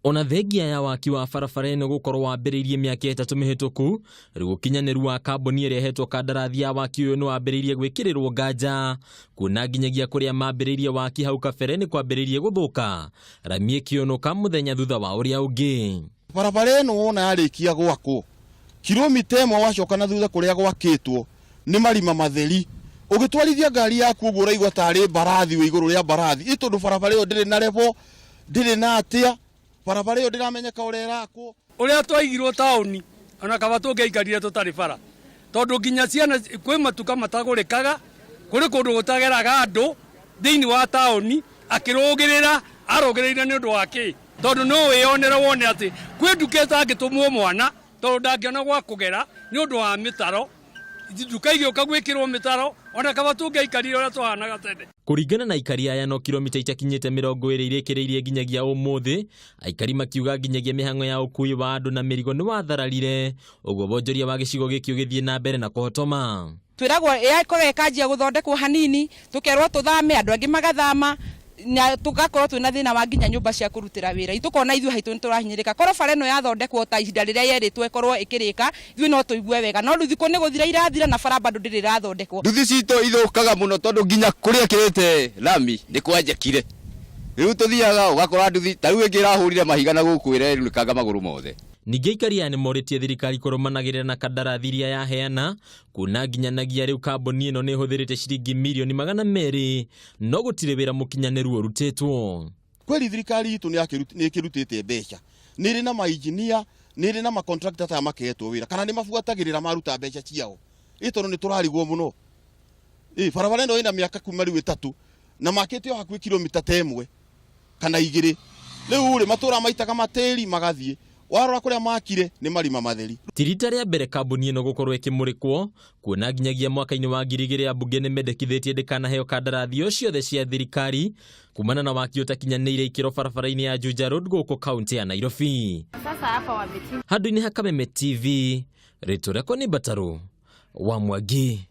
Ona thengia ya waki wa barabara ĩno gũkorwo wambĩrĩirie mĩaka 3 mĩhĩtũku, rĩu ũkinyanĩru wa kambuni ĩrĩa ĩhetwo kandarathi ya waki ũyũ nĩ wambĩrĩirie gwĩkĩrĩrwo nganja, kuona nginyagia kũrĩa mambĩrĩirie waki hau kabere nĩ kwambĩrĩirie gũthũka, rami ĩkĩũnũka mũthenya thutha wa ũrĩa ũngĩ. Barabara ĩno wona yarĩkia gwakwo, kilomita 1 wacoka na thutha kũrĩa gwakĩtwo nĩ marima matheri. Ũgĩtwarithia ngari yaku ũguo ũraigua tarĩ mbarathi wĩ igũrũ rĩa mbarathi, ĩ tondũ barabara ĩyo ndĩrĩ na level, ndĩrĩ na atĩa, barabara ĩyo ndĩramenyeka ũrĩa ĩrakwo. Ũrĩa twaigirwo taũni ona kaba tũngĩaikarire tũtarĩ bara, tondũ nginya ciana kwĩ matuka matagũrĩkaga, kũrĩ kũndũ gũtageraga andũ thĩinĩ wa taũni, akĩrũgĩrĩra, arũgĩrĩire nĩ ũndũ wa kĩ? Tondũ no wĩyonere wone atĩ kwĩ nduka ĩtangĩtũmwo mwana tondũ ndangĩona gwa kũgera nĩ ũndũ wa mĩtaro, nduka igĩũka gwĩkĩrwo mĩtaro, ona kaba tũngĩaikarire ũrĩa twahanaga tene. Kũringana na aikari aya no kilomita itakinyĩte 20 irĩkĩrĩirie nginyagia ũmũthĩ, aikari makiuga nginyagia mĩhang'o ya ũkui wa andũ na mĩrigo nĩ wathararire, ũguo wonjoria wa gĩcigo gĩkĩ ũgĩthiĩ na mbere na kũhotoma. Twĩragwo yakorwo ĩkanjia gũthondekwo hanini, tũkerwo tũthame, andũ angĩ magathama, na tũgakorwo twĩna thĩna wa nginya nyũmba cia kũrutĩra wĩra. Tũkona ithuĩ haitũ nĩ tũrahinyĩrĩka. Korwo bara ĩno yathondekwo ta ihinda rĩrĩa yerĩtwo ĩkorwo ĩkĩrĩka, ithuĩ no tũigue wega. No rĩu thikũ nĩ gũthira irathira na bara bado ndĩrĩ ĩrathondekwo. Nduthi citũ ithũkaga mũno tondũ nginya kũrĩa ĩkĩrĩte rami nĩ kwanjekire. Rĩu tũthiaga ũgakora nduthi ta rĩu ĩngĩ ĩrahũrire mahiga na gũkũ ĩrerunĩkanga magũrũ mothe. Ningĩ aikari aya nĩ morĩtie thirikari kũrũmanagĩrĩra na kandarathi iria yaheana, kuona nginyanagia rĩu kambuni ĩno nĩ ĩhũthĩrĩte ciringi mirioni 200 no gũtirĩ wĩra mũkinyanĩru ũrutĩtwo. Kweli thirikari itũ nĩ ĩkĩrutĩte mbeca, nĩ ĩrĩ na mainjinia, nĩ ĩrĩ na macontractor ta makeetwo wĩra, kana nĩ mabuatagĩrĩra maruta mbeca ciao, ĩ tondũ nĩ tũrarigwo mũno. Ĩ barabara ĩno ĩna mĩaka kuma rĩu 3 na makĩte o hakuhĩ kilomita ta 1 kana 2. Rĩu rĩ matũra maitaga matĩri magathiĩ, warora kũrĩa makire nĩ marima matheri. Ti rita rĩa mbere kambuni ĩno gũkorwo ĩkĩmũrĩkwo, kuona nginyagia mwaka-inĩ wa 2000 ambunge nĩ mendekithĩtie ndĩkanaheo kandarathi o ciothe cia thirikari kumana na waki ũtakinyanĩire ikĩro barabara-inĩ ya Juja Road gũkũ kaunti ya Nairobi. Handũ-inĩ ha Kameme TV, rĩtwa rĩakwa nĩ Mbatarũ wa Mwangi.